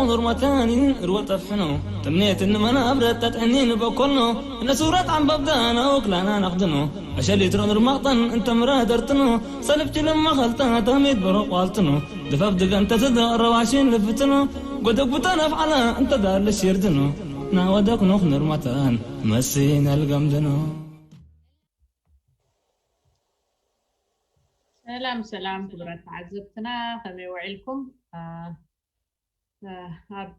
ኑር መታኒን ርወ ጠፍሕኖ፣ ጥምኔትን መናብረት ተጥዕኒን በኮልኖ፣ እነ ሱረት ዓንበብዳና ወክላና ናኽድኖ፣ ኣሸሊትሮ ኑር መቕጠን እንተምረ ደርትኖ፣ ሰልፍችልም መኸልታ ተሚት በሮ ቋልትኖ፣ ድፈብ ድገንተ ትደቕ ረዋሽን ልፍትኖ፣ ጎደጉተን ኣፍዓላ እንተ ዳር ልሽርድኖ፣ ናወደክ ኖኽ ኑር መታን መሲን ኣልገምድኖ። ሰላም ሰላም ክቡራት ተዓዘብትና፣ ከመይ ውዒልኩም? አ፣ አ፣ ኣብ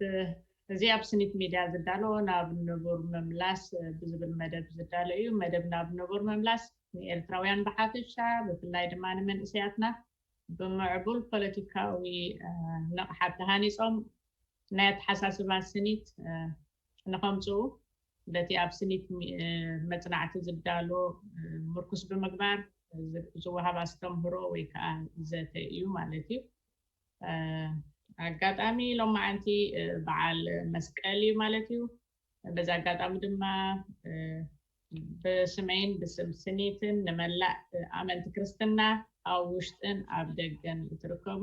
እዚ ኣብ ስኒት ሚድያ ዝዳሎ ናብ ንቡር ምምላስ ብዝብል መደብ ዝዳሎ እዩ። መደብ ናብ ንቡር ምምላስ ንኤርትራውያን ብሓፈሻ፣ ብፍላይ ድማ ንመንእሰያትና ብምዕቡል ፖለቲካዊ፣ አ፣ ንቕሓት ተሃኒጾም ናይ ኣተሓሳስባ ስኒት፣ አ፣ ንኸምጽኡ በቲ ኣብ ስኒት ሚ-፣ አ፣ መጽናዕቲ ዝዳሎ፣ አ፣ ምርኩስ ብምግባር ዝ-፣ ዝወሃብ ኣስተምህሮ ወይ ከዓ ዘተ እዩ ማለት እዩ። አ፣ ኣጋጣሚ ሎማዓንቲ፣ አ፣ በዓል መስቀል እዩ ማለት እዩ። በዚ ኣጋጣሚ ድማ፣ አ፣ ብስመይን ብስም ስኒትን ንመላእ፣ አ፣ ኣመንቲ ክርስትና ኣብ ውሽጥን ኣብ ደገን እትርከቡ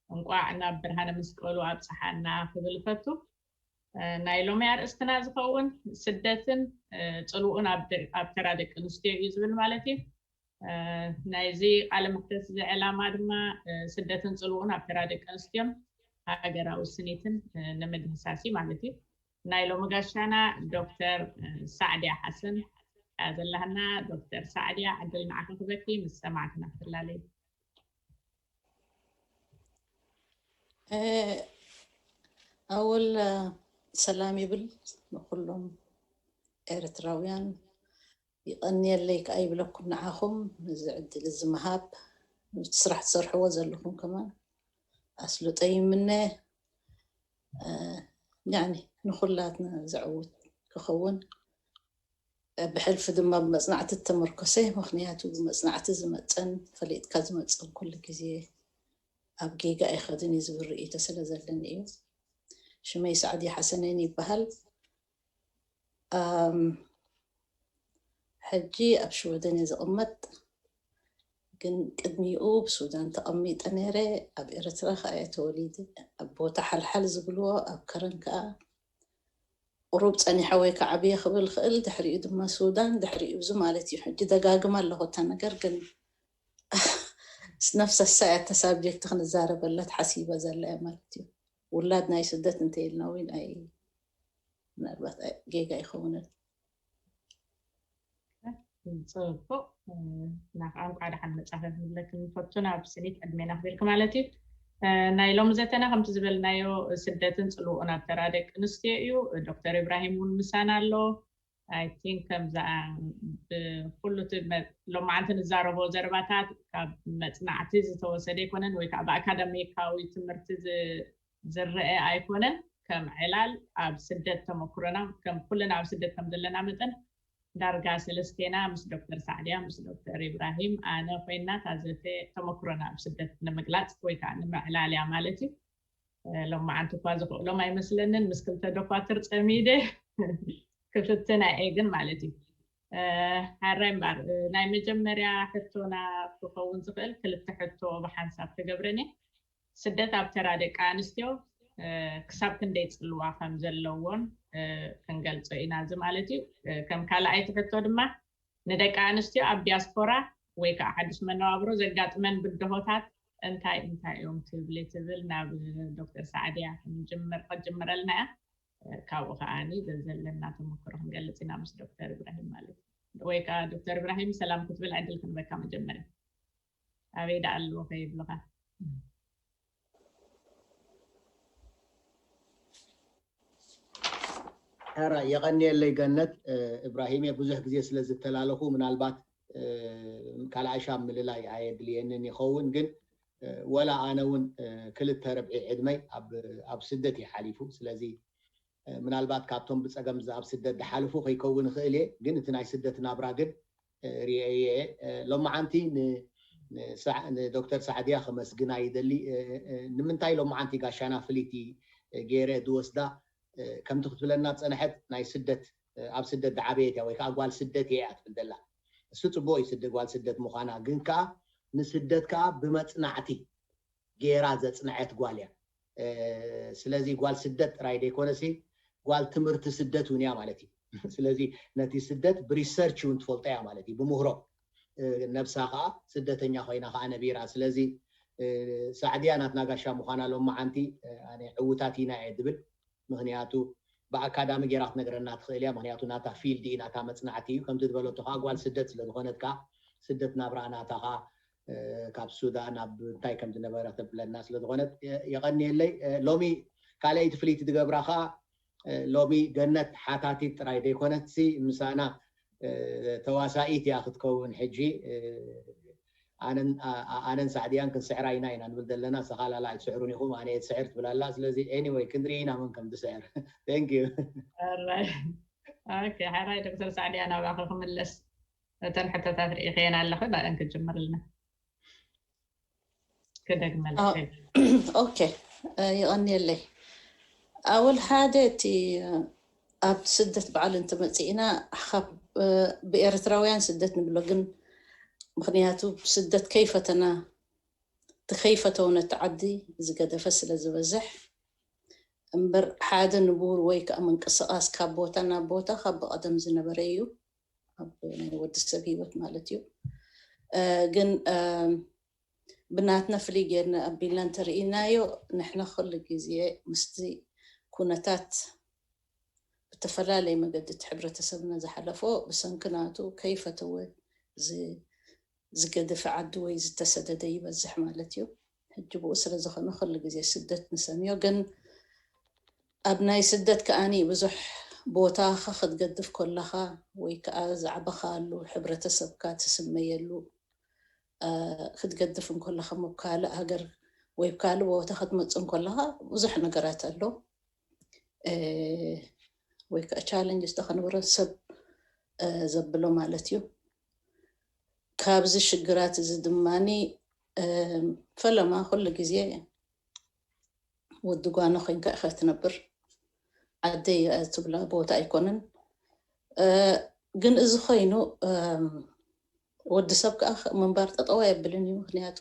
እንቋዕ ናብ ብርሃነ መስቀሉ ኣብጽሓና ክብል እፈቱ። አ፣ ናይ ሎሚ ኣርእስትና ዝኸውን ስደትን፣ አ፣ ጽልውኡን ኣብ ደ-፣ ኣብ ተራ ደቂ ኣንስትዮ እዩ ዝብል ማለት እዩ። አ፣ ናይዚ ቃለ መሕተት እዚ ዕላማ ድማ፣ አ፣ ስደትን ጽልውኡን ኣብ ተራ ደቂ ኣንስትዮን ሃገራዊ ስኒትን፣ አ፣ ንምድህሳስ እዩ ማለት እዩ። ናይ ሎሚ ጋሻና ዶክተር፣ አ፣ ሳዕድያ ሓሰን እያ ዘለሃና። ዶክተር ሳዕድያ፣ ዕድል ንዓኺ ክበኪ ምስ ሰማዕትና ክትላለይ። እ፣ ኣወል፣ እ፣ ሰላም ይብል ንኩሎም ኤርትራውያን። ይቐንየለይ ከኣ ይብለኩም ንዓኹም፣ ነዚ ዕድል እዚ ምሃብ፣ ነቲ ስራሕ ትሰርሕዎ ዘለኹም ከማን ኣስልጦ ይምነ። እ፣ ያኒ ንኹላትና ዘዕውት ክኸውን፣ ብሕልፊ ድማ ብመጽናዕቲ እተመርኮሰ፣ ምኽንያቱ ብመጽናዕቲ ዝመጸን ፈሊጥካ ዝመጸን ኩሉ ግዜ ኣብ ጌጋ ኣይኸድን እዩ ዝብል ርእይቶ ስለ ዘለኒ እዩ። ሽመይ ሳዕዲ ሓሰነን ይበሃል። ኣም፣ ሕጂ ኣብ ሽወደን እየ ዝቕመጥ፣ ግን ቅድሚኡ ብሱዳን ተቐሚጠ ነይረ። ኣብ ኤርትራ ከኣ እየ ተወሊደ። ኣብ ቦታ ሓልሓል ዝብልዎ ኣብ ከረን ከኣ ቁሩብ ጸኒሐ ወይ ከዓብየ ክብል ክእል፣ ድሕሪኡ ድማ ሱዳን፣ ድሕሪኡ እዚ ማለት እዩ። ሕጂ ደጋግም ኣለኹ እታ ነገር፣ ግን ነፍሰ ሳይ እታ ሳብጀክት ክንዛረበላ ተሓሲበ ዘላ እየ ማለት እዩ። ውላድ ናይ ስደት እንተኢልና እውን ኣይ ምናልባት ኣይ- ጌጋ ይኸውንን። ጽቡቕ። ናኻ እንኳዕ ደሓን መጻኺ ክንብለኪ ንፈቱ፣ ናብ ስኒት ዕድሜና ክብልኪ ማለት እዩ። ናይ ሎሚ ዘተና ከምቲ ዝበልናዮ ስደትን ጽልውኡን ኣብ ተራ ደቂ ኣንስትዮ እዩ። ዶክተር ኢብራሂም እውን ምሳና ኣሎ። I think ከምዛ ብኩሉ እቲ መ- ሎማዓንቲ ንዛረቦ ዘረባታት ካብ መጽናዕቲ ዝተወሰደ ኣይኮነን ወይ ከዓ ብኣካዳሚካዊ ትምህርቲ ዝ- ዝረአ ኣይኮነን። ከም ዕላል ኣብ ስደት ተመክሮና ከም ኩልና ኣብ ስደት ከም ዘለና መጠን ዳርጋ ሰለስቴና ምስ ዶክተር ሳዕድያ ምስ ዶክተር ኢብራሂም ኣነ ኮይና እታ ዘተ ተመክሮና ኣብ ስደት ንምግላፅ ወይ ከዓ ንምዕላል እያ ማለት እዩ። ሎማዓንቲ እኳ ዝኽእሎም ኣይመስለንን ምስ ክልተ ዶኳትር ፀሚደ ክፍትና እየ ግን ማለት እዩ። ሓራይ እምበር ናይ መጀመርያ ሕቶና ክኸውን ዝኽእል ክልተ ሕቶ ብሓንሳብ ክገብረን እየ። ስደት ኣብ ተራ ደቂ ኣንስትዮ ክሳብ ክንደይ ፅልዋ ከም ዘለዎን ክንገልፆ ኢና። እዚ ማለት እዩ ከም ካልኣይቲ ሕቶ ድማ ንደቂ ኣንስትዮ ኣብ ዲያስፖራ ወይ ከዓ ሓዱሽ መነባብሮ ዘጋጥመን ብድሆታት እንታይ እንታይ እዮም ትብሊ ትብል ናብ ዶክተር ሳዕድያ ክንጅምር ክጅምረልና እያ። ካብኡ ከዓኒ ዘዘለና ተመክሮ ክንገልፅ ኢና ምስ ዶክተር ኢብራሂም ማለት እዩ። ወይ ከዓ ዶክተር ኢብራሂም ሰላም ክትብል ዕድል ክንበካ መጀመርያ። ኣበይ ደኣ ኣለዎ ከይብሉኻ። ሕራ የቐንየለይ ገነት እብራሂም እየ ብዙሕ ግዜ ስለ ዝተላለኹ ምናልባት ካልኣይ ሻብ ምልላይ ኣየድልየንን ይኸውን ግን ወላ ኣነ እውን ክልተ ርብዒ ዕድመይ ኣብ ስደት ይሓሊፉ ስለዚ ምናልባት ካብቶም ብፀገም ኣብ ስደት ዝሓልፉ ከይከውን ይኽእል እየ ግን እቲ ናይ ስደት ናብራ ግን ርእየ እየ ሎማዓንቲ ንዶክተር ሳዕድያ ከመስግና ይደሊ ንምንታይ ሎማዓንቲ ጋሻና ፍልይቲ ገይረ ዝወስዳ ከምቲ ክትብለና ዝፀንሐት ናይ ስደት ኣብ ስደት ዝዓበየት እያ ወይ ከዓ ጓል ስደት እየ እያ ትብል ዘላ እሱ ፅቡቅ እዩ ስደ ጓል ስደት ምኳና ግን ከዓ ንስደት ከዓ ብመፅናዕቲ ገይራ ዘፅንዐት ጓል እያ ስለዚ ጓል ስደት ጥራይ ዘይኮነሲ ጓል ትምህርቲ ስደት እውን እያ ማለት እዩ። ስለዚ ነቲ ስደት ብሪሰርች እውን ትፈልጦ እያ ማለት እዩ፣ ብምህሮ ነብሳ ከዓ ስደተኛ ኮይና ከዓ ነቢራ። ስለዚ ሳዕድያ ናትና ጋሻ ምዃና ሎማዓንቲ ኣነ ዕውታት ኢና እየ ዝብል። ምክንያቱ ብኣካዳሚ ጌራ ክትነግረና ትኽእል እያ። ምክንያቱ ናታ ፊልድ እዩ፣ ናታ መፅናዕቲ እዩ። ከምቲ ዝበለቶ ከዓ ጓል ስደት ስለዝኾነት ከዓ ስደት ናብራ ናታ ከዓ ካብ ሱዳን ናብ እንታይ ከም ዝነበረ ተብለና ስለዝኾነት የቐንየለይ። ሎሚ ካልኣይቲ ፍልይቲ ዝገብራ ከዓ ሎሚ ገነት ሓታቲት ጥራይ ዘይኮነትሲ ምሳና ተዋሳኢት እያ ክትከውን። ሕጂ ኣነን ሳዕድያን ክንስዕራ ኢና ኢና ንብል ዘለና። ሰኻላላ ኣይትስዕሩን ኢኹም፣ ኣነ እየ ትስዕር ትብል ኣላ። ስለዚ anyway ክንርኢ ኢና መን ከም ትስዕር። Thank you። ኦኬ፣ ሕራይ ዶክተር ሳዕድያ ናባኺ ክምለስ። እተን ሕቶታት ርኢኽየን ኣለኺ፣ ብኣን ክጅምርልና። ክደግመልኪ። ኦኬ፣ ይቐንየለይ። ኣወል ሓደ እቲ ኣብ ስደት በዓል እንተመፂእና ካብ ብኤርትራውያን ስደት ንብሎ፣ ግን ምክንያቱ ስደት ከይፈተና እቲ ከይፈተውነ እቲ ዓዲ ዝገደፈ ስለ ዝበዝሕ እምበር ሓደ ንቡር ወይ ከዓ ምንቅስቃስ ካብ ቦታ ናብ ቦታ ካብ ብቐደም ዝነበረ እዩ፣ ኣብ ናይ ወዲ ሰብ ሂወት ማለት እዩ። ግን ብናትና ፍልይ ጌርና ኣቢልና እንተርኢናዮ ንሕና ኩሉ ግዜ ምስቲ ኩነታት ብተፈላለየ መገዲ እቲ ሕብረተሰብና ዝሓለፎ ብሰንኪ ናቱ ከይፈተወ ዝገደፈ ዓዲ ወይ ዝተሰደደ ይበዝሕ ማለት እዩ። ሕጂ ብኡ ስለ ዝኾነ ኩሉ ግዜ ስደት ንሰምዮ፣ ግን ኣብ ናይ ስደት ከኣኒ ብዙሕ ቦታኻ ክትገድፍ ከለኻ ወይ ከዓ ዝዓበኻሉ ሕብረተሰብካ ትስመየሉ ክትገድፍ እንከለኻ፣ ኣብ ካልእ ሃገር ወይ ኣብ ካልእ ቦታ ክትመፅእ እንከለኻ ብዙሕ ነገራት ኣሎ ወይ ከዓ ቻለንጅ ዝተኸነበረ ሰብ ዘብሎ ማለት እዩ። ካብዚ ሽግራት እዚ ድማኒ ፈለማ ኩሉ ግዜ ወዲ ጓኖ ኮይንካ ኢኻ ትነብር። ዓደይ ትብላ ቦታ ኣይኮነን። ግን እዚ ኮይኑ ወዲ ሰብ ከዓ ምንባር ጠጠው ኣየብልን እዩ። ምክንያቱ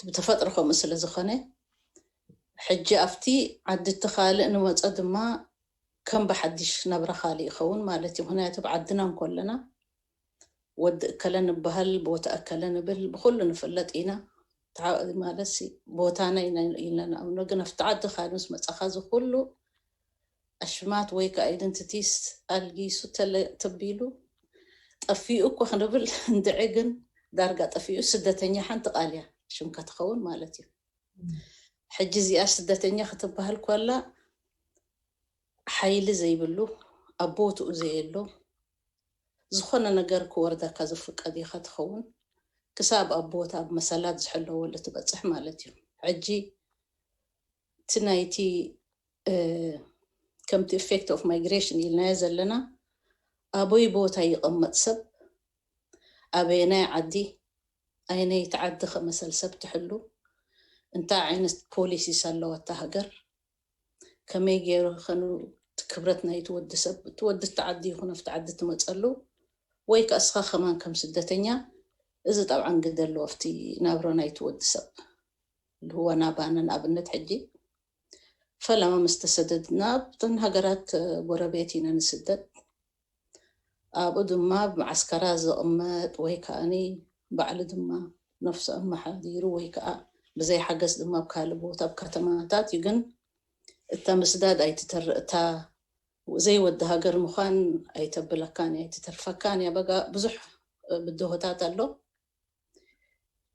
ብተፈጥሮ ከምኡ ስለ ዝኾነ ሕጂ ኣብቲ ዓዲ እቲ ካልእ ንመፀ ድማ ከም ብሓድሽ ናብራ ካልእ ይኸውን ማለት እዩ። ምክንያቱ ኣብ ዓድና እንኮለና ወዲ እከለ ንበሃል፣ ቦታ እከለ ንብል፣ ብኩሉ ንፍለጥ ኢና። ማለት ቦታና ኢና ኢልና ንኣምኖ። ግን ኣብቲ ዓዲ ካልእ ምስ መፃኻ እዚ ኩሉ ኣሽማት ወይ ከዓ ኣይደንቲቲስ ኣልጊሱ ተቢሉ ጠፊኡ እኮ ክንብል እንድዒ፣ ግን ዳርጋ ጠፊኡ። ስደተኛ ሓንቲ ቃል እያ ሽምካ ትኸውን ማለት እዩ። ሕጂ እዚኣ ስደተኛ ክትበሃል ኮላ ሓይሊ ዘይብሉ፣ ኣብ ቦትኡ ዘየሎ፣ ዝኾነ ነገር ክወርደካ ዝፍቀድ ኢኻ ትኸውን፣ ክሳብ ኣብ ቦታ ኣብ መሰላት ዝሕለወሉ ትበፅሕ ማለት እዩ። ሕጂ እቲ ናይቲ ከምቲ effect of migration ኢልናዮ ዘለና ኣበይ ቦታ ይቐመጥ ሰብ፣ ኣበየናይ ዓዲ፣ ኣየነይቲ ዓዲ ከመሰል ሰብ ትሕሉ፣ እንታይ ዓይነት ፖሊሲስ ኣለዋ እታ ሃገር፣ ከመይ ገይሩ ከኑ ክብረት ናይቲ ወዲ ሰብ እቲ ወዲ እቲ ዓዲ ይኹን ኣብቲ ዓዲ ትመፀሉ ወይ ከዓ እስኻ ከማን ከም ስደተኛ እዚ ጠብዓን ግደ ኣለዎ ኣብቲ ናብሮ ናይቲ ወዲ ሰብ። ልህወና ባና ንኣብነት ሕጂ ፈለማ ምስ ተሰደድና ኣብተን ሃገራት ጎረቤት ኢና ንስደድ። ኣብኡ ድማ ብመዓስከራ ዝቕመጥ ወይ ከዓኒ ባዕሉ ድማ ነፍሱ ኣመሓዲሩ ወይ ከዓ ብዘይ ሓገዝ ድማ ኣብ ካልእ ቦታ ኣብ ከተማታት እዩ። ግን እታ ምስዳድ ኣይትተርእ እታ ዘይወዲ ሃገር ምዃን ኣይተብለካን እያ ኣይትተርፈካን እያ። በጋ ብዙሕ ብድሆታት ኣሎ።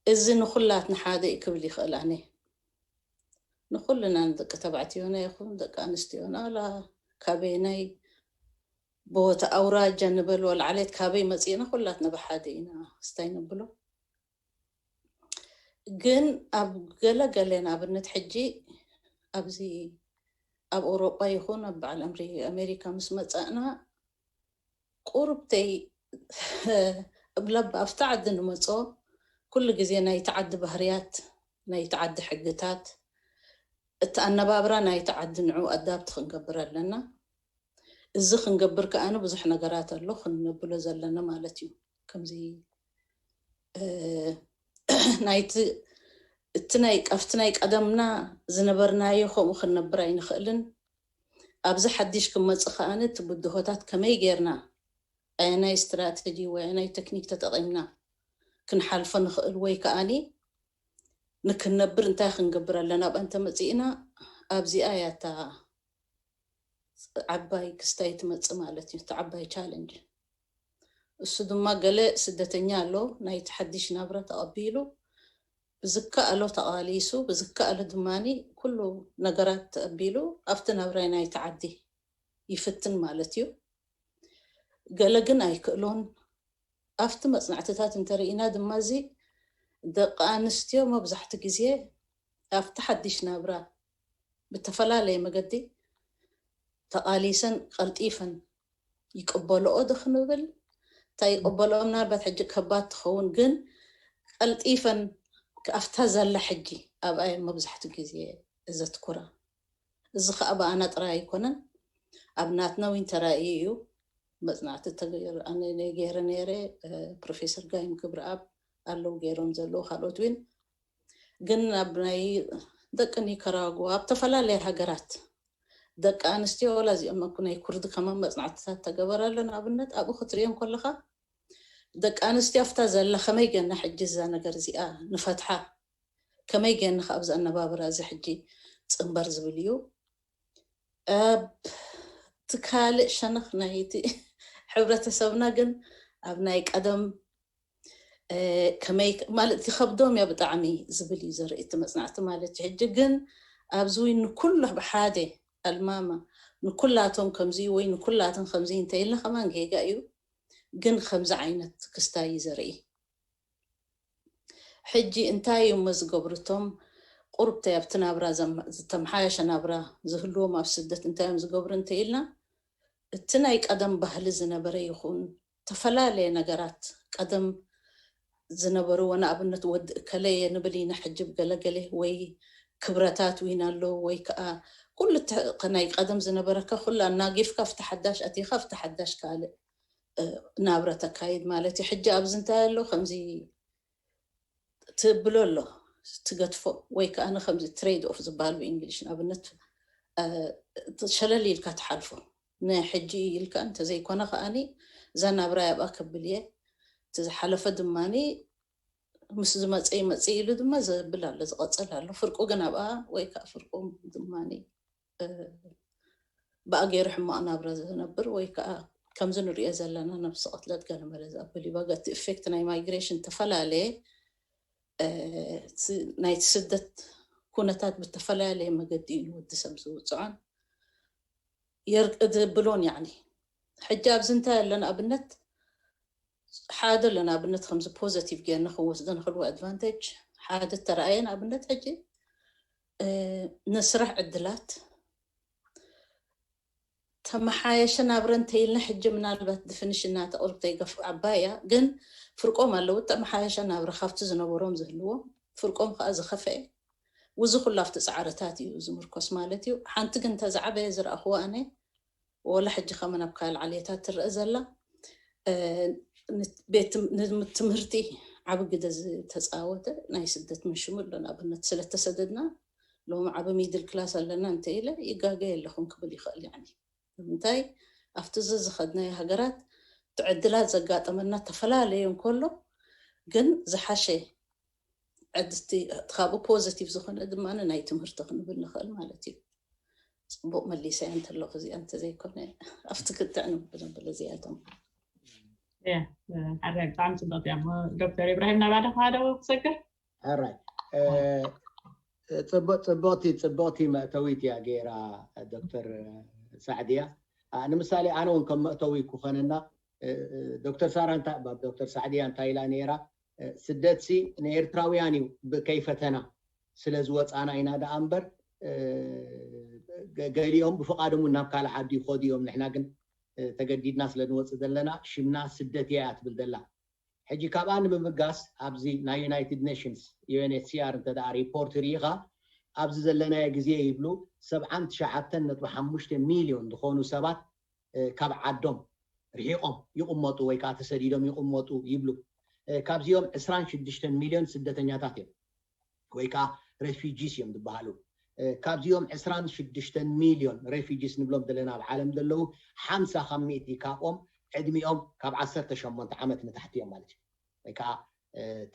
እዚ ንኹላትና ሓደ እዩ ክብል ይኽእል ኣነ። ንኹልና ንደቂ ተባዕትዮና ይኹን ደቂ ኣንስትዮና ላ ካበየናይ ቦታ ኣውራጃ ንበል ወላ ዓሌት ካበይ መፂእና ኩላትና ብሓደ ኢና ስታይ ነብሎ። ግን ኣብ ገለ ገለ ንኣብነት ሕጂ ኣብዚ ኣብ ኣውሮጳ ይኹን ኣብ በዓል ኣምሪ ኣሜሪካ ምስ መፃእና ቁሩብተይ እብለባ ኣብቲ ዓዲ ንመፆ ኩሉ ግዜ ናይቲ ዓዲ ባህርያት ናይቲ ዓዲ ሕግታት እቲ ኣነባብራ ናይቲ ዓዲ ንዑ ኣዳብት ክንገብር ኣለና። እዚ ክንገብር ከኣ ብዙሕ ነገራት ኣሎ ክንነብሎ ዘለና ማለት እዩ። ከምዚ ናይቲ እቲ ናይ ኣብቲ ናይ ቀደምና ዝነበርናዮ ከምኡ ክንነብር ኣይንኽእልን። ኣብዚ ሓድሽ ክመፅእ ከኣኒ እቲ ብድሆታት ከመይ ጌርና ኣየናይ ስትራተጂ ወይ ኣየናይ ቴክኒክ ተጠቒምና ክንሓልፎ ንኽእል ወይ ከኣኒ ንክንነብር እንታይ ክንገብር ኣለና ኣብኣ እንተመፂእና ኣብዚኣ እያ እታ ዓባይ ክስታይ ትመፅእ ማለት እዩ። እቲ ዓባይ ቻለንጅ እሱ ድማ ገለ ስደተኛ ኣሎ ናይቲ ሓድሽ ናብራ ተቐቢሉ ብዝከኣሎ ተቓሊሱ ብዝከኣሎ ድማ ኩሉ ነገራት ተቐቢሉ ኣብቲ ናብራይ ናይቲ ዓዲ ይፍትን ማለት እዩ። ገለ ግን ኣይክእሎን። ኣብቲ መፅናዕትታት እንተርኢና ድማ እዚ ደቂ ኣንስትዮ መብዛሕቲ ግዜ ኣብቲ ሓድሽ ናብራ ብተፈላለየ መገዲ ተቓሊሰን ቀልጢፈን ይቅበልኦ ዶ ክንብል እንታይ ይቅበልኦ ምናልባት ሕጂ ከባድ ትኸውን ግን ቀልጢፈን ኣብታ ዘላ ሕጂ ኣብኣ መብዛሕቲ ግዜ ዘትኩራ። እዚ ከዓ ብኣና ጥራይ ኣይኮነን ኣብ ናትና እውን ተራእዩ እዩ። መፅናዕቲ ገይረ ነይረ። ፕሮፌሰር ጋይም ክብረኣብ ኣለዉ ገይሮም ዘለዉ ካልኦት እውን ግን ኣብ ናይ ደቂ ኒካራጓ ኣብ ተፈላለየ ሃገራት ደቂ ኣንስትዮ ወላ እዚኦም እኮ ናይ ኩርዲ ከማን መፅናዕትታት ተገበረለን ኣብነት ኣብኡ ክትሪኦ ከለካ ደቂ ኣንስትዮ ኣብታ ዘላ ከመይ ገና ሕጂ እዛ ነገር እዚኣ ንፈትሓ ከመይ ገና ካብዚ ኣነባብራ እዚ ሕጂ ፅንበር ዝብል እዩ። ኣብ እቲ ካልእ ሸነኽ ናይቲ ሕብረተሰብና ግን ኣብ ናይ ቀደም ከመይ ማለት ይኸብዶም እያ ብጣዕሚ ዝብል እዩ ዘርኢ እቲ መፅናዕቲ ማለት እዩ። ሕጂ ግን ኣብዚ ንኩሉ ብሓደ ኣልማማ ንኩላቶም ከምዚ ወይ ንኩላትን ከምዚ እንተኢልና ከማን ጌጋ እዩ። ግን ከምዚ ዓይነት ክስታይ እዩ ዘርኢ። ሕጂ እንታይ እዩ እሞ ዝገብሩ እቶም ቁሩብተይ ኣብቲ ናብራ ዝተመሓየሸ ናብራ ዝህልዎም ኣብ ስደት እንታይ እዮም ዝገብሩ እንተኢልና እቲ ናይ ቀደም ባህሊ ዝነበረ ይኹን ተፈላለየ ነገራት ቀደም ዝነበርዎ ንኣብነት ወዲ እከለ እየ ንብል ኢና ሕጂ ብገለገለ ወይ ክብረታት ዊን ኣሎ ወይ ከዓ ኩሉ ናይ ቀደም ዝነበረካ ኩሉ ኣናጊፍካ ኣብቲ ሓዳሽ ኣቲኻ ኣብቲ ሓዳሽ ካልእ ናብረ ተካይድ ማለት እዩ። ሕጂ ኣብዚ እንታይ ኣሎ ከምዚ ትብሎ ኣሎ ትገድፎ ወይ ከዓ ከምዚ ትሬድ ኦፍ ዝበሃል ብእንግሊሽ ንኣብነት ሸለል ኢልካ ትሓልፎ ናይ ሕጂ ኢልካ እንተዘይኮነ ከዓኒ እዛ ናብራ ኣብኣ ከብል እየ እቲ ዝሓለፈ ድማ ምስ ዝመፀ ይመፅእ ኢሉ ድማ ዘብል ኣሎ ዝቐፅል ኣሎ ፍርቁ ግን ኣብኣ ወይ ከዓ ፍርቁ ድማ ብኣ ገይሩ ሕማቕ ናብራ ዝነብር ወይ ከዓ ከምዚ ንሪኦ ዘለና ነብሲ ቅትለት ገለመለ ዘብል እዩ በገ እቲ ኢፌክት ናይ ማይግሬሽን ተፈላለየ ናይቲ ስደት ኩነታት ብተፈላለየ መገዲ እዩ ንወዲ ሰብ ዝውፅዖን የርቅ ዝብሎን ያኒ ሕጂ ኣብዚ እንታይ ኣሎ ንኣብነት ሓደ ኣሎ ንኣብነት ከምዚ ፖዘቲቭ ጌርና ክንወስዶ ንኽልዎ ኣድቫንቴጅ ሓደ ተረኣየ ንኣብነት ሕጂ ንስራሕ ዕድላት ተመሓየሸ ናብረ እንተይልና ሕጂ ምናልባት ድፍንሽ እናተቕርብ ተይገፍ ዓባይ እያ ግን ፍርቆም ኣለዉ ተመሓየሸ ናብረ ካብቲ ዝነበሮም ዝህልዎም ፍርቆም ከዓ ዝኸፈአ ውዚ ኩሉ ኣብቲ ፃዕርታት እዩ ዝምርኮስ ማለት እዩ ሓንቲ ግን እንተዝዓበየ ዝረእኽዎ ኣነ ወላ ሕጂ ከመን ኣብ ካልእ ዓሌታት ትረአ ዘላ ቤት ትምህርቲ ዓቢ ግደ ዝተፃወተ ናይ ስደት ምንሽሙ ኣሎ ንኣብነት ስለተሰደድና ሎሚ ዓቢ ሚድል ክላስ ኣለና እንተ ኢለ ይጋገ የለኹም ክብል ይኽእል ያኒ ንምንታይ ኣብቲ ዝዝኸድናዮ ሃገራት ትዕድላት ዘጋጠመና ተፈላለየ እንከሎ ግን ዝሓሸ ዕድቲ ካብኡ ፖዚቲቭ ዝኾነ ድማ ናይ ትምህርቲ ክንብል ንኽእል ማለት እዩ። ፅቡቅ መሊሰ እያ እንተለኹ እዚኣ እንተዘይኮነ ኣብቲ ክትዕ ንብል እዚኣቶም ሓደ ብጣዕሚ ፅቡቅ እያ ዶክተር ኢብራሂም ናባደ ከሃደው ክሰግር ሕራይ ፅቡቅቲ ፅቡቅቲ መእተዊት እያ ገይራ ዶክተር ሳዕድያ ንምሳሌ ኣነ እውን ከም መእተዊ ክኾነና ዶክተር ሳራ ዶክተር ሳዕድያ እንታይ ኢላ ነይራ ስደትሲ ንኤርትራውያን እዩ ብከይፈተና ስለ ዝወፃና ኢና ደኣ እምበር ገሊኦም ብፍቓዶም እውን ናብ ካልእ ዓዲ ይኸዱ እዮም ንሕና ግን ተገዲድና ስለ ንወፅእ ዘለና ሽምና ስደት እያ እያ ትብል ዘላ ሕጂ ካብኣ ንምብጋስ ኣብዚ ናይ ዩናይትድ ኔሽንስ ዩኤንኤችሲኣር እንተ ሪፖርት ርኢኻ ኣብዚ ዘለናዮ ግዜ ይብሉ ሰብዓን ትሽዓተን ነጥቢ ሓሙሽተ ሚልዮን ዝኾኑ ሰባት ካብ ዓዶም ርሒቖም ይቕመጡ ወይ ከዓ ተሰዲዶም ይቕመጡ ይብሉ ካብዚኦም ዕስራን ሽዱሽተን ሚልዮን ስደተኛታት እዮም ወይ ከዓ refugees እዮም ዝበሃሉ። ካብዚኦም ዕስራን ሽዱሽተን ሚልዮን refugees ንብሎም ዘለና ኣብ ዓለም ዘለዉ ሓምሳ ካብ ሚእቲ ካብኦም ዕድሚኦም ካብ ዓሰርተ ሸሞንተ ዓመት ንታሕቲ እዮም ማለት እዩ። ወይ ከዓ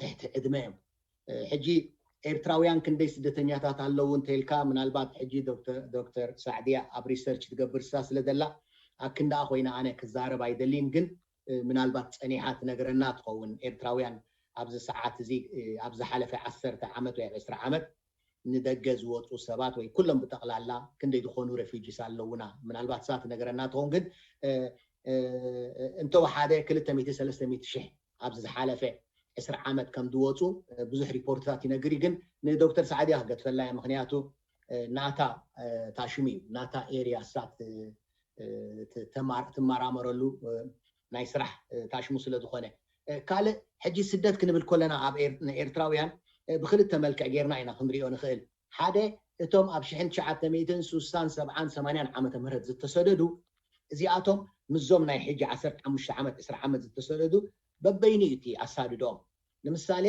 ትሕቲ ዕድመ እዮም። ሕጂ ኤርትራውያን ክንደይ ስደተኛታት ኣለዉ እንተልካ ምናልባት ሕጂ ዶክተር ሳዕድያ ኣብ research ትገብር እሳ ስለ ዘላ ኣክንዳኣ ኮይና ኣነ ክዛረብ ኣይደልይን ግን ምናልባት ፀኒሓ ትነግረና ትኸውን ኤርትራውያን ኣብዚ ሰዓት እዚ ኣብ ዝሓለፈ ዓሰርተ ዓመት ወይ ዕስራ ዓመት ንደገ ዝወፁ ሰባት ወይ ኩሎም ብጠቕላላ ክንደይ ዝኾኑ refugees ኣለውና ምናልባት እሳ ትነግረና ትኸውን ግን እንተወሓደ ክልተ ሚእቲ ሰለስተ ሚእቲ ሽሕ ኣብዚ ዝሓለፈ ዕስራ ዓመት ከም ዝወፁ ብዙሕ ሪፖርትታት ይነግር ግን ንዶክተር ሳዕድያ ክገድፈላ እየ ምክንያቱ ናታ ታሽሙ እዩ ናታ area እሳ ትመራመረሉ ናይ ስራሕ ታሽሙ ስለ ዝኾነ ካልእ ሕጂ ስደት ክንብል ከለና ኣብ ኤርትራውያን ብክልተ መልክዕ ጌርና ኢና ክንሪኦ ንኽእል ሓደ እቶም ኣብ ሽሕን ትሽዓተ ሚእትን ሱሳን ሰብዓን ሰማንያን ዓመተ ምህረት ዝተሰደዱ እዚኣቶም ምስዞም ናይ ሕጂ ዓሰርተ ሓሙሽተ ዓመት ዕስራ ዓመት ዝተሰደዱ በበይኑ እዩ እቲ ኣሳድዶም ንምሳሌ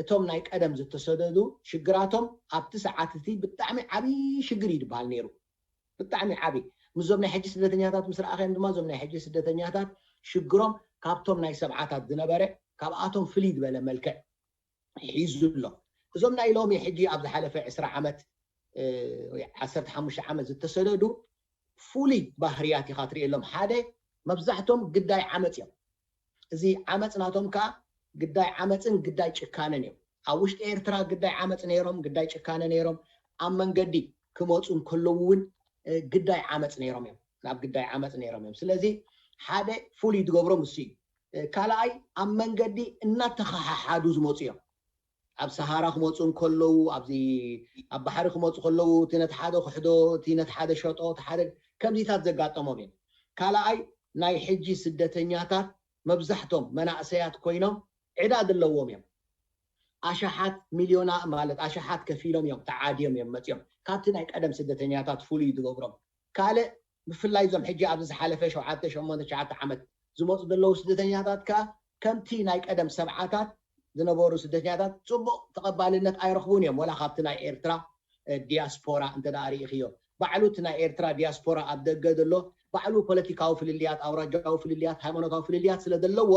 እቶም ናይ ቀደም ዝተሰደዱ ሽግራቶም ኣብቲ ሰዓት እቲ ብጣዕሚ ዓብዪ ሽግር እዩ ዝበሃል ነይሩ ብጣዕሚ ዓብዪ ምስዞም ናይ ሕጂ ስደተኛታት ምስ ረኣኸዮም ድማ እዞም ናይ ሕጂ ስደተኛታት ሽግሮም ካብቶም ናይ ሰብዓታት ዝነበረ ካብኣቶም ፍልይ ዝበለ መልክዕ ሒዙ ኣሎ እዞም ናይ ሎሚ ሕጂ ኣብ ዝሓለፈ ዕስራ ዓመት ዓሰርተ ሓሙሽተ ዓመት ዝተሰደዱ ፍሉይ ባህርያት ኢኻ ትርእየሎም ሓደ መብዛሕቶም ግዳይ ዓመፅ እዮም እዚ ዓመፅ ናቶም ከዓ ግዳይ ዓመፅን ግዳይ ጭካነን እዮም ኣብ ውሽጢ ኤርትራ ግዳይ ዓመፅ ነይሮም ግዳይ ጭካነ ነይሮም ኣብ መንገዲ ክመፁ እንከለዉ እውን ግዳይ ዓመፅ ነይሮም እዮም ናብ ግዳይ ዓመፅ ነይሮም እዮም ስለዚ ሓደ ፍሉይ ዝገብሮም እሱ እዩ ካልኣይ ኣብ መንገዲ እናተኸሓሓዱ ዝመፁ እዮም ኣብ ሰሃራ ክመፁ እንከለዉ ኣብዚ ኣብ ባሕሪ ክመፁ ከለዉ እቲ ነቲ ሓደ ክሕዶ እቲ ነቲ ሓደ ሸጦ እቲ ሓደ ከምዚታት ዘጋጠሞም እዮም ካልኣይ ናይ ሕጂ ስደተኛታት መብዛሕቶም መናእሰያት ኮይኖም ዕዳ ዘለዎም እዮም ኣሽሓት ሚልዮና ማለት ኣሽሓት ከፊሎም እዮም ተዓድዮም እዮም መፅኦም ካብቲ ናይ ቀደም ስደተኛታት ፍሉይ ዝገብሮም ካልእ ብፍላይ እዞም ሕጂ ኣብዚ ዝሓለፈ ሸውዓተ ሸሞንተ ትሽዓተ ዓመት ዝመፁ ዘለዉ ስደተኛታት ከዓ ከምቲ ናይ ቀደም ሰብዓታት ዝነበሩ ስደተኛታት ፅቡቅ ተቐባልነት ኣይረኽቡን እዮም ወላ ካብቲ ናይ ኤርትራ ዲያስፖራ እንተ ርኢኽዮ ባዕሉ እቲ ናይ ኤርትራ ዲያስፖራ ኣብ ደገ ዘሎ ባዕሉ ፖለቲካዊ ፍልልያት ኣውራጃዊ ፍልልያት ሃይማኖታዊ ፍልልያት ስለ ዘለዎ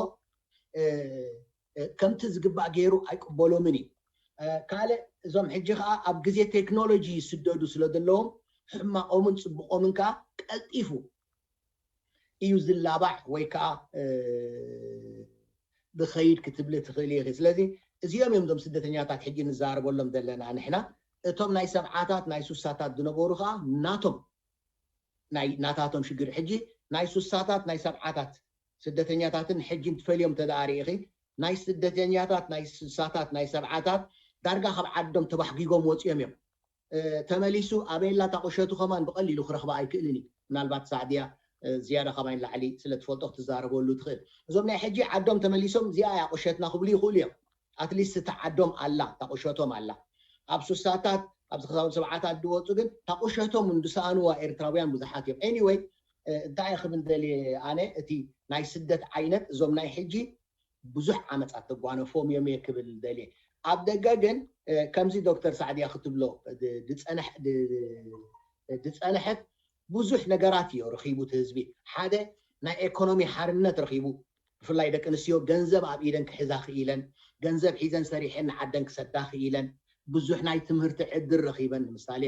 ከምቲ ዝግባእ ገይሩ ኣይቅበሎምን እዩ ካልእ እዞም ሕጂ ከዓ ኣብ ግዜ ቴክኖሎጂ ይስደዱ ስለ ዘለዎም ሕማቆምን ፅቡቆምን ከዓ ቀልጢፉ እዩ ዝላባዕ ወይ ከዓ ዝኸይድ ክትብሊ ትኽእል ኢኺ ስለዚ እዚኦም እዮም ዞም ስደተኛታት ሕጂ ንዛረበሎም ዘለና ንሕና እቶም ናይ ሰብዓታት ናይ ሱሳታት ዝነበሩ ከዓ ናቶም ናይ ናታቶም ሽግር ሕጂ ናይ ሱሳታት ናይ ሰብዓታት ስደተኛታትን ሕጂ እንትፈልዮም ተዳኣሪ ኢኺ ናይ ስደተኛታት ናይ ሱሳታት ናይ ሰብዓታት ዳርጋ ካብ ዓዶም ተባሕጊጎም ወፂኦም እዮም ተመሊሱ ኣበየላ እታ ቁሸቱ ከማን ብቐሊሉ ክረኽባ ኣይክእልን እዩ ምናልባት ሳዕድያ ዝያዳ ካባይ ንላዕሊ ስለ ትፈልጦ ክትዛረበሉ ትኽእል እዞም ናይ ሕጂ ዓዶም ተመሊሶም እዚኣ እያ ቁሸትና ክብሉ ይኽእሉ እዮም ኣትሊስት እታ ዓዶም ኣላ እታ ቁሸቶም ኣላ ኣብ ሱሳታት ኣብዚ ክሳብ ሰብዓታት ዝወፁ ግን እታ ቁሸቶም እንድሰኣንዋ ኤርትራውያን ብዙሓት እዮም anyway እንታይ ክብል ደልየ ኣነ እቲ ናይ ስደት ዓይነት እዞም ናይ ሕጂ ብዙሕ ዓመፃት ተጓነፎም እዮም እየ ክብል ደልየ ኣብ ደገ ግን ከምዚ ዶክተር ሳዕድያ ክትብሎ ዝፀነሐት ብዙሕ ነገራት እዮ ረኺቡ እቲ ህዝቢ ሓደ ናይ ኤኮኖሚ ሓርነት ረኺቡ ብፍላይ ደቂ ኣንስትዮ ገንዘብ ኣብ ኢደን ክሕዛ ክኢለን ገንዘብ ሒዘን ሰሪሐን ንዓደን ክሰዳ ክኢለን ብዙሕ ናይ ትምህርቲ ዕድል ረኺበን ንምሳሌ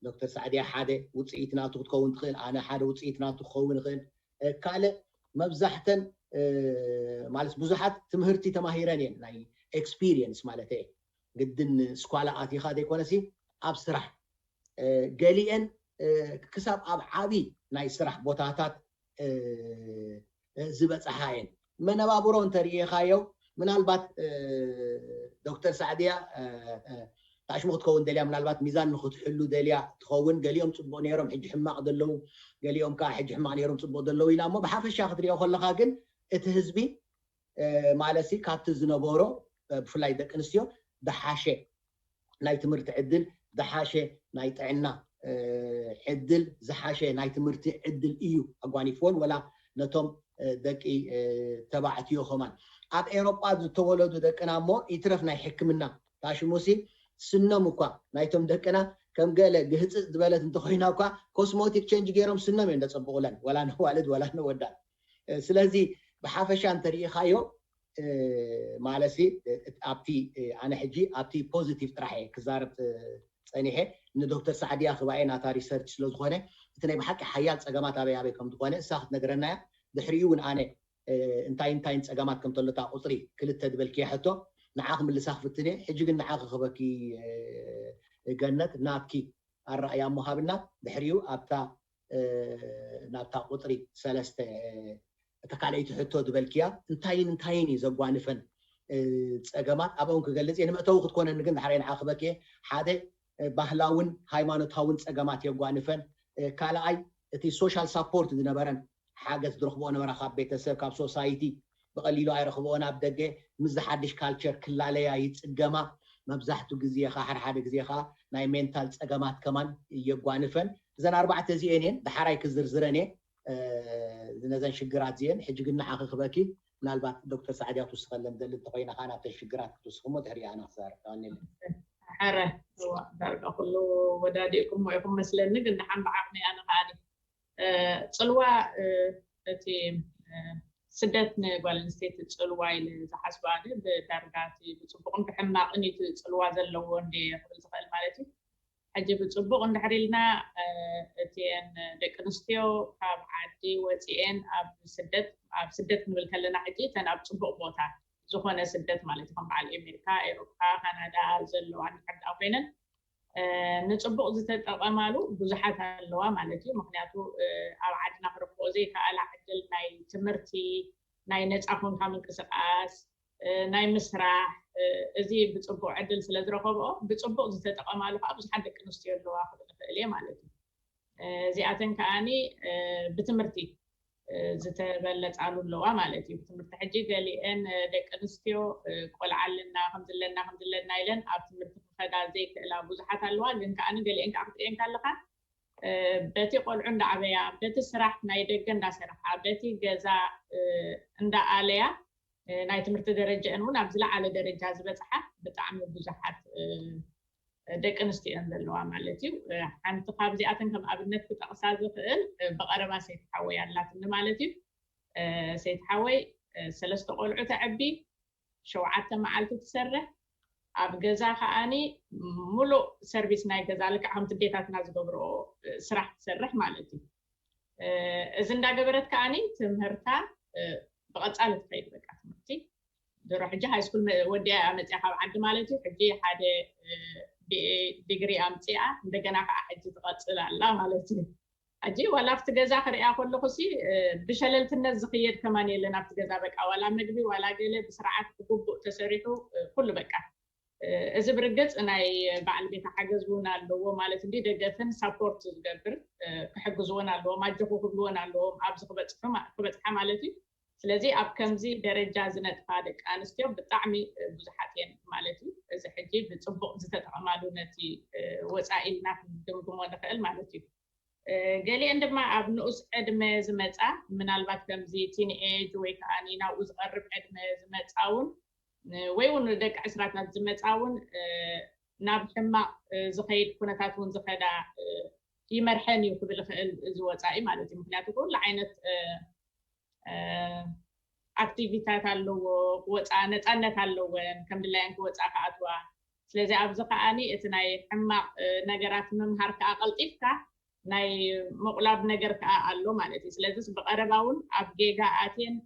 ዶክተር ሳዕድያ ሓደ ውፅኢት ናቱ ክትከውን ትኽእል ኣነ ሓደ ውፅኢት ናቱ ክኸውን ይኽእል ካልእ መብዛሕተን ማለት ብዙሓት ትምህርቲ ተማሂረን እየን ናይ experience ማለት እየ ግድን ስኳላ ኣቲኻ ዘይኮነሲ ኣብ ስራሕ ገሊአን ክሳብ ኣብ ዓብዪ ናይ ስራሕ ቦታታት ዝበፅሓ እየን መነባብሮ እንተርእኻዮ ምናልባት ዶክተር ሳዕድያ ታሽሙ ክትከውን ደልያ ምናልባት ሚዛን ንክትሕሉ ደልያ ትኸውን ገሊኦም ፅቡቅ ነይሮም ሕጂ ሕማቅ ዘለዉ ገሊኦም ከዓ ሕጂ ሕማቅ ነይሮም ፅቡቅ ዘለዉ ኢላ እሞ ብሓፈሻ ክትሪኦ ከለካ ግን እቲ ህዝቢ ማለት ካብቲ ዝነበሮ ብፍላይ ደቂ ኣንስትዮ ዝሓሸ ናይ ትምህርቲ ዕድል ዝሓሸ ናይ ጥዕና ዕድል ዝሓሸ ናይ ትምህርቲ ዕድል እዩ ኣጓኒፍዎን ወላ ነቶም ደቂ ተባዕትዮ ከማን ኣብ ኤሮጳ ዝተወለዱ ደቅና እሞ ይትረፍ ናይ ሕክምና ታሽሙሲ ስኖም እኳ ናይቶም ደቅና ከም ገለ ግህፅፅ ዝበለት እንተኮይና እኳ ኮስሞቲክ ቸንጅ ገይሮም ስኖም እዮም ዘፀብቑለን፣ ወላ ነዋልድ ወላ ነወዳት። ስለዚ ብሓፈሻ እንተሪኢኻዮ ማለት ኣብቲ ኣነ ሕጂ ኣብቲ ፖዚቲቭ ጥራሕ እየ ክዛረብ ፀኒሐ። ንዶክተር ሳዕድያ ክባኤ ናታ ሪሰርች ስለዝኾነ እቲ ናይ ብሓቂ ሓያል ፀገማት ኣበይ ኣበይ ከም ዝኾነ እሳ ክትነግረና እያ። ድሕሪኡ እውን ኣነ እንታይ እንታይን ፀገማት ከም ተሎታ ቁፅሪ ክልተ ዝበልክያ ሕቶ ንዓ ክምልሳ ክፍትን እየ። ሕጂ ግን ንዓ ክኽበኪ ገነት ናትኪ ኣረኣያ ምሃብና ድሕሪኡ ኣብታ ናብታ ቁፅሪ ሰለስተ እታ ካልኣይቲ ሕቶ ዝበልክያ እንታይን እንታይን እዩ ዘጓንፈን ፀገማት ኣብኦም ክገልፅ እየ። ንመእተዊ ክትኮነኒ ግን ድሓር ንዓ ክበክ እየ። ሓደ ባህላውን ሃይማኖታውን ፀገማት የጓንፈን። ካልኣይ እቲ ሶሻል ሳፖርት ዝነበረን ሓገዝ ዝረኽብኦ ነበራ ካብ ቤተሰብ ካብ ሶሳይቲ ብቐሊሉ ኣይረኽብኦን። ኣብ ደገ ምስ ዝሓድሽ ካልቸር ክላለያ ይፅገማ። መብዛሕቱ ግዜ ኸዓ ሓደ ሓደ ግዜ ኸዓ ናይ ሜንታል ፀገማት ከማን የጓንፈን። እዘን ኣርባዕተ እዚኤን እየን። ድሓራይ ክዝርዝረን እየ ነዘን ሽግራት እዚኤን። ሕጂ ግን ንዓኺ ክበኪ ምናልባት ዶክተር ሳዕድያ ትውስኸለን ዘል እንተኮይና ከዓ ናብተን ሽግራት ክትውስኽሞ ድሕሪ ኣነ ክዛረብ ተቐኒለ። ሕረ ዳርጋ ኩሉ ወዳዲእኩሞ ኢኹም መስለኒ፣ ግን ድሓን ብዓቕሚ ኣነ ከዓ ጽልዋ እቲ ስደት ንጓል ኣንስተይቲ ጽልዋ ኢለ ዝሓስባ ብዳርጋ እቲ ብፅቡቕን ብሕማቕን እዩ እቲ ፅልዋ ዘለዎ እንደ ክብል ዝኽእል ማለት እዩ። ሕጂ ብፅቡቕ እንድሕር ኢልና እቲአን ደቂ ኣንስትዮ ካብ ዓዲ ወፂኤን ኣብ ስደት ኣብ ስደት ክንብል ከለና ሕጂ እተን ኣብ ፅቡቕ ቦታ ዝኾነ ስደት ማለት እዩ ከም በዓል ኣሜሪካ፣ ኤሮፓ፣ ካናዳ ዘለዋ እንድሕር ኮይነን ንፅቡቕ ዝተጠቐማሉ ብዙሓት ኣለዋ ማለት እዩ። ምክንያቱ ኣብ ዓድና ክረክቦ ዘይከኣላ ዕድል ናይ ትምህርቲ፣ ናይ ነፃ ኮንካ ምንቅስቃስ፣ ናይ ምስራሕ፣ እዚ ብፅቡቕ ዕድል ስለ ዝረከብኦ ብፅቡቕ ዝተጠቐማሉ ከዓ ብዙሓት ደቂ ኣንስትዮ ኣለዋ ክብል ንኽእል እየ ማለት እዩ። እዚኣተን ከዓኒ ብትምህርቲ ዝተበለፃሉ ኣለዋ ማለት እዩ። ብትምህርቲ ሕጂ ገሊአን ደቂ ኣንስትዮ ቆልዓ ኣለና ከምዝለና ከምዝለና ኢለን ኣብ ትምህርቲ ክኸዳ ዘይክእላ ብዙሓት ኣለዋ። ግን ከዓኒ ገሊአን ከዓ ክትሪአን ካለካ በቲ ቆልዑ እንዳዓበያ በቲ ስራሕ ናይ ደገ እንዳሰርሓ በቲ ገዛ እንዳኣለያ ናይ ትምህርቲ ደረጃአን እውን ኣብ ዝለዓለ ደረጃ ዝበፅሓ ብጣዕሚ ብዙሓት ደቂ ኣንስትዮ እየን ዘለዋ ማለት እዩ። ሓንቲ ካብዚኣተን ከም ኣብነት ክጠቕሳ ዝኽእል ብቐረባ ሰይቲ ሓወይ ኣላትኒ ማለት እዩ። ሰይቲ ሓወይ ሰለስተ ቆልዑ ተዕቢ፣ ሸውዓተ መዓልቲ ትሰርሕ፣ ኣብ ገዛ ከዓኒ ሙሉእ ሰርቪስ ናይ ገዛ ልክዕ ከምቲ ኣዴታትና ዝገብርኦ ስራሕ ትሰርሕ ማለት እዩ። እዚ እንዳገበረት ከዓኒ ትምህርታ ብቐፃሊ ትኸይድ በቃ ትምህርቲ ድሮ ሕጂ ሃይስኩል ወዲኣ እያ መፅያ ካብ ዓዲ ማለት እዩ። ሕጂ ሓደ ዲግሪ ኣምፅኣ እንደገና ከዓ ሕጂ ትቐፅል ኣላ ማለት እዩ። ሕጂ ዋላ ኣብቲ ገዛ ክሪኣ ከለኹ ሲ ብሸለልትነት ዝኽየድ ከማን የለን ኣብቲ ገዛ በቃ ዋላ መግቢ ዋላ ገለ ብስርዓት ብግቡእ ተሰሪሑ ኩሉ በቃ እዚ ብርግፅ ናይ በዓል ቤታ ሓገዝ እውን ኣለዎ ማለት እንዲ ደገፍን ሳፖርት ዝገብር ክሕግዝዎን ኣለዎም ኣጆኹ ክብልዎን ኣለዎም ኣብዚ ክበፅሑ ክበፅሓ ማለት እዩ። ስለዚ ኣብ ከምዚ ደረጃ ዝነጥፋ ደቂ ኣንስትዮ ብጣዕሚ ብዙሓት እየን ማለት እዩ። እዚ ሕጂ ብፅቡቕ ዝተጠቐማሉ ነቲ ወፃኢ ኢልና ክንግምግሞ ንኽእል ማለት እዩ። ገሊአን ድማ ኣብ ንኡስ ዕድመ ዝመፃ ምናልባት ከምዚ ቲንኤጅ ወይ ከዓ ናብኡ ዝቐርብ ዕድመ ዝመፃ እውን ወይ እውን ደቂ ዕስራታት ዝመፃ እውን ናብ ሕማቕ ዝኸይድ ኩነታት እውን ዝኸዳ ይመርሐን እዩ ክብል ይኽእል እዚ ወፃኢ ማለት እዩ። ምክንያቱ ኩሉ ዓይነት ኣክቲቪታት ኣለዎ፣ ክወፃ ነፃነት ኣለወን፣ ከም ድላየን ክወፃ ክኣትዋ። ስለዚ ኣብዚ ከዓኒ እቲ ናይ ሕማቕ ነገራት ምምሃር ከዓ ቀልጢፍካ ናይ ምቑላብ ነገር ከዓ ኣሎ ማለት እዩ። ስለዚ ብቐረባ እውን ኣብ ጌጋ ኣትየን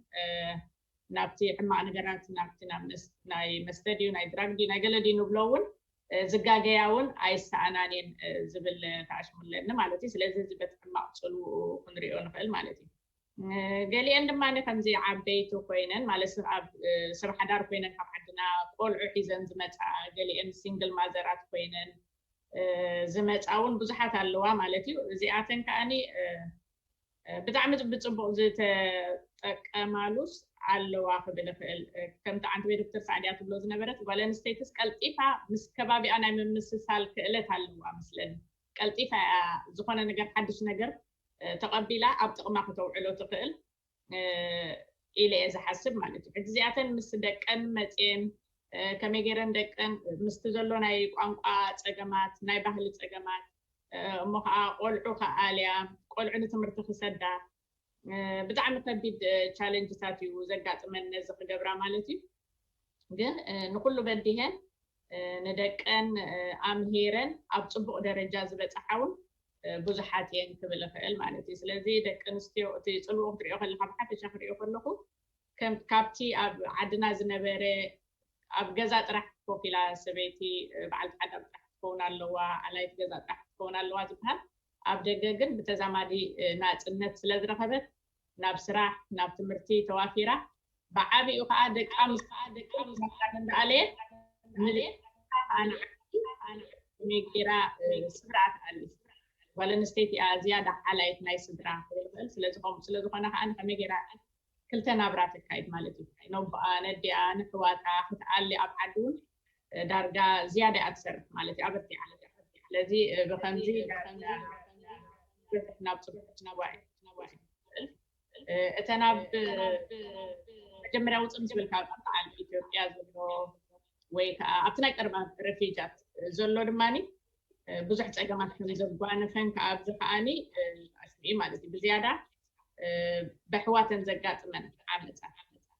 ናብቲ ሕማቕ ነገራት ናብቲ ናይ መስተ ድዩ ናይ ድራግ ድዩ ናይ ገለ ድዩ ንብሎ እውን ዝጋገያ እውን ኣይሰኣናን እየን ዝብል ተኣሽሙ ኣለኒ ማለት እዩ። ስለዚ እዚ በቲ ሕማቕ ፅልውኡ ክንሪኦ ንኽእል ማለት እዩ። ገሊአን ድማ ከምዚ ዓበይቲ ኮይነን ማለት ኣብ ስራሕ ሓዳር ኮይነን ካብ ዓድና ቆልዑ ሒዘን ዝመፃ፣ ገሊአን ሲንግል ማዘራት ኮይነን ዝመፃ እውን ብዙሓት ኣለዋ ማለት እዩ። እዚኣተን ከዓኒ ብጣዕሚ ብፅቡቅ ዝተጠቀማሉስ ኣለዋ ክብል ይኽእል። ከምቲ ዓንተበይ ዶክተር ሳዕድያ ትብሎ ዝነበረት ጓል ኣንስተይትስ ቀልጢፋ ምስ ከባቢኣ ናይ ምምስሳል ክእለት ኣለዋ ምስለን ቀልጢፋ እያ ዝኾነ ነገር ሓድሽ ነገር ተቐቢላ ኣብ ጥቕማ ክተውዕሎ ትኽእል ኢለ እየ ዝሓስብ ማለት እዩ። ሕጂ እዚኣተን ምስ ደቀን መፅየን ከመይ ገይረን ደቀን ምስቲ ዘሎ ናይ ቋንቋ ፀገማት፣ ናይ ባህሊ ፀገማት፣ እሞ ከዓ ቆልዑ ከኣልያ፣ ቆልዑ ንትምህርቲ ክሰዳ፣ ብጣዕሚ ከቢድ ቻለንጅታት እዩ ዘጋጥመን ነዚ ክገብራ ማለት እዩ። ግን ንኩሉ በዲሄን ንደቀን ኣምሄረን ኣብ ፅቡቅ ደረጃ ዝበፅሓ እውን ብዙሓት እየን ክብል እኽእል ማለት እዩ። ስለዚ ደቂ ኣንስትዮ እቲ ፅልኡ ክትሪኦ ከለካ፣ ብሓፈሻ ክሪኦ ከለኩ፣ ከም ካብቲ ኣብ ዓድና ዝነበረ፣ ኣብ ገዛ ጥራሕ ኮፍ ኢላ ሰበይቲ፣ በዓልቲ ሓዳር ጥራሕ ክትከውን ኣለዋ፣ ኣላይት ገዛ ጥራሕ ክትከውን ኣለዋ ዝበሃል፣ ኣብ ደገ ግን ብተዛማዲ ናፅነት ስለ ዝረኸበት፣ ናብ ስራሕ፣ ናብ ትምህርቲ ተዋፊራ፣ ብዓቢኡ ከዓ ደቃ ምስ እንዳኣለየ፣ ንደቃ ከዓ ንዓዲ ከመይ ገይራ ስድራ ትኣሊ። ጓል ኣንስተይቲ እያ ዝያዳ ሓላይት ናይ ስድራ ክብል ይኽእል። ስለዚ ከምኡ ስለ ዝኾነ ከዓ ንከመይ ገይራ ክልተ ናብራ ተካይድ ማለት እዩ። ነቦኣ፣ ነዲኣ፣ ንሕዋታ ክትኣሊ ኣብ ዓዲ እውን ዳርጋ ዝያዳ እያ ትሰርሕ ማለት እዩ። ኣበርቲዓ። ስለዚ ብከምዚ ዳርጋ ብዙሕ ናብ ፅቡቅ ነዋይ እተን ኣብ መጀመርያ ውፅእ ምስ በልካ፣ በዓል ኢትዮጵያ ዘሎ ወይ ከዓ ኣብቲ ናይ ቀረባ ሬፊጃት ዘሎ ድማ ብዙሕ ፀገማት ከም ዘጓነፈን ከዓ ኣብዚ ከዓኒ ኣስሚዒ ማለት እዩ። ብዝያዳ ብኣሕዋተን ዘጋጥመን ዓመፃት፣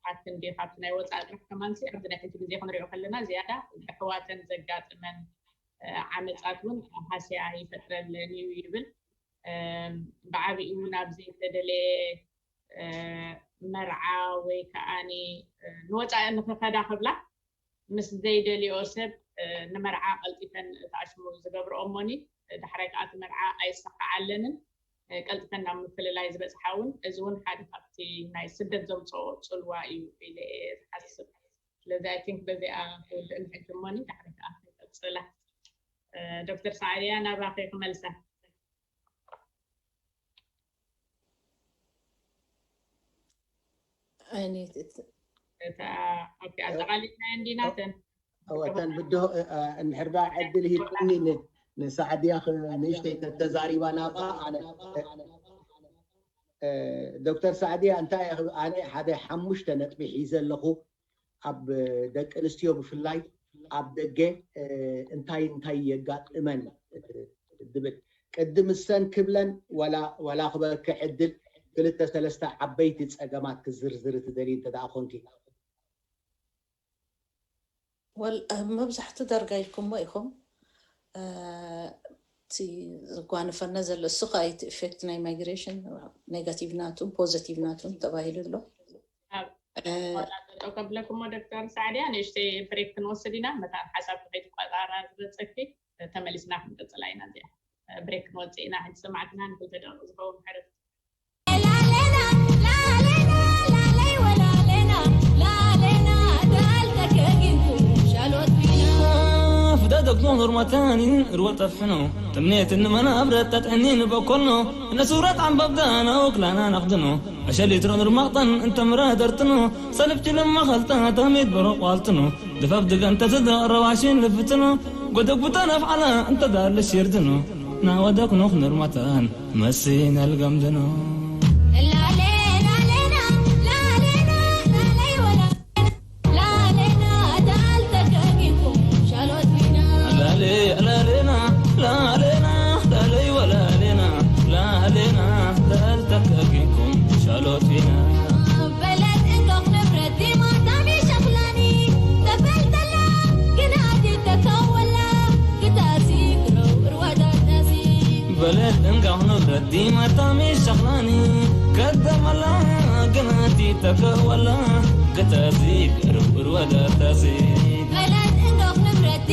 ኣብ ክንዲ ካብቲ ናይ ወፃኢ ጥራሕ ከማንሲ ኣብዚ ናይ ሕጂ ግዜ ክንሪኦ ከለና ዝያዳ ብኣሕዋተን ዘጋጥመን ዓመፃት እውን ሃስያ ይፈጥረለን እዩ ይብል። ብዓቢኡ ናብ ዘይተደለየ መርዓ ወይ ከዓኒ ንወፃኢ ንክኸዳ ክብላ ምስ ዘይደልዮ ሰብ ንመርዓ ቀልጢፈን ተኣሽሙ ዝገብርኦ እሞኒ፣ ዳሕራይ ከዓ እቲ መርዓ ኣይሳካዓለንን፣ ቀልጢፈን ናብ ምፍልላይ ዝበፅሓ እውን፣ እዚ እውን ሓደ ካብቲ ናይ ስደት ዘምፅኦ ፅልዋ እዩ ኢለ እየ ዝሓስብ። ስለዚ I think በዚኣ ክውድእ ንሕጂ እሞኒ፣ ዳሕራይ ከዓ ክንቀፅላ። ዶክተር ሰዓድያ፣ ናባኺ ክመልሳ። ኣይኔት እታ ኣብቲ ኣጠቓሊልና እንዲናተን እወተን ብድሆ እንድሕር ዳ ዕድል ሂብኒ ንሳዕድያ ንእሽተይ ተተዛሪባ ናብኣ ኣነ ዶክተር ሳዕድያ እንታይ ኣነ ሓደ ሓሙሽተ ነጥቢ ሒዘ ኣለኹ ኣብ ደቂ ኣንስትዮ ብፍላይ ኣብ ደገ እንታይ እንታይ የጋጥመን ዝብል ቅድም እሰን ክብለን ዋላ ክበኪ ዕድል ክልተ ሰለስተ ዓበይቲ ፀገማት ክዝርዝር ትደሊ እንተ ደኣ ኮንኪ ወል መብዛሕቱ ዳርጋ ኢልኩሞ ኢኹም እቲ ዝጓንፈና ዘሎ እሱ ከዓ እቲ ኢፌክት ናይ ማይግሬሽን ኔጋቲቭ ናቱን ፖዘቲቭ ናቱን ተባሂሉ ኣሎ ጠው ከብለኩሞ ዶክተር ሳዕድያ ንእሽተይ ብሬክ ክንወስድ ኢና መታን ሓሳብ ከይትቋፃራ ዝበፀኪ ተመሊስና ክንቅፅላ ኢና እዚኣ ብሬክ ክንወፅእ ኢና ሕጂ ሰማዕትና ንክልተ ደቂ ዝኸውን ሕርፍ ፍደደግሞ ኖርማታኒን ርወ ጠፍሕኖ ጥምኔትን ንመናብረት ተጥዕኒ ንበኮልኖ እነሱራት ዓንባብዳና ወክላና ናኽድኖ ኣሸሊትሮ ንርማቕጠን እንተምረ ደርትኖ ሰልፍቲ ለማኸልታ ተሚት በሮቋልትኖ ድፈፍ ድገንተ ትደቕ ረዋሽን ልፍትኖ ጎደጉታ ነፍዓላ እንተዳለ ሽርድኖ ናወደክኖ ክንርማታን መሲና ልገምድኖ በለት እንጋኽኖ ብረቲ መታሚ ሸኽላኒ ከደመላ ግናቲ ተከወላ ክተዚ ርብር ወደተሲ በለት እንጋኽኖ ብረቲ